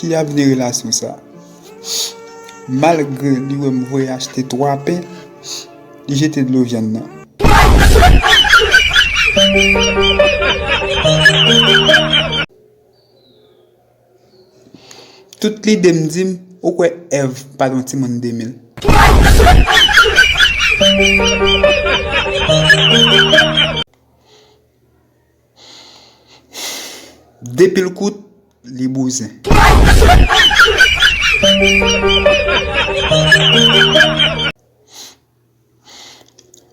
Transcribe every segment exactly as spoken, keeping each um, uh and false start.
Ki avni relasyon sa? Malgre li wè m voye achte twa pen, li jete dlo vyann nan. Tout lide m di m, ou kwè Èv pa t yon timoun de mil? Depi l kout, li bouzen.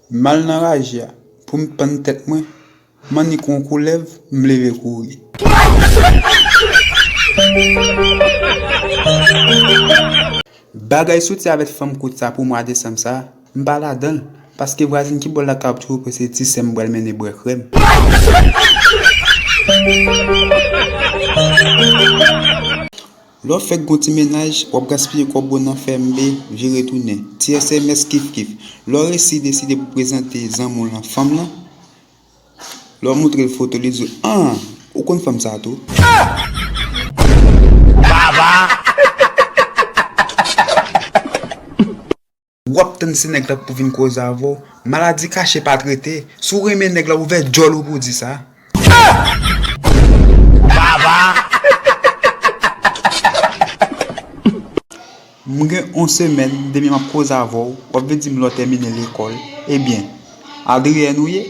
M al nan raje a pou m pann tèt mwen, m annik yon koulèv, m leve kouri. Bagay soti avèk fanm kout sa pou mwa desanm sa, m pa ladan l, paske vwazen ki bò lakay w ap toujou panse ti sè m pral mennen bwè krèm. Lè w fèk gon ti mennaj, w ap gaspiye kòb ou nan fè M B, vire tounen, ti S M S kif kif. Lè w resi deside pou prezante zanmi w lan fanm lan, lè w montre l foto, li di w, an, ou konn fanm sa tou? Baba! W ap tann se nèg la pou vin koze avè w. Maladi kache pa trete. Si w renmen nèg la, ouvè djòl ou pou w di sa. Baba! M gen yon semèn depi m ap koze avè w, w ap vin di m lè w tèmine lekòl. Ebyen, Adrienne ou ye?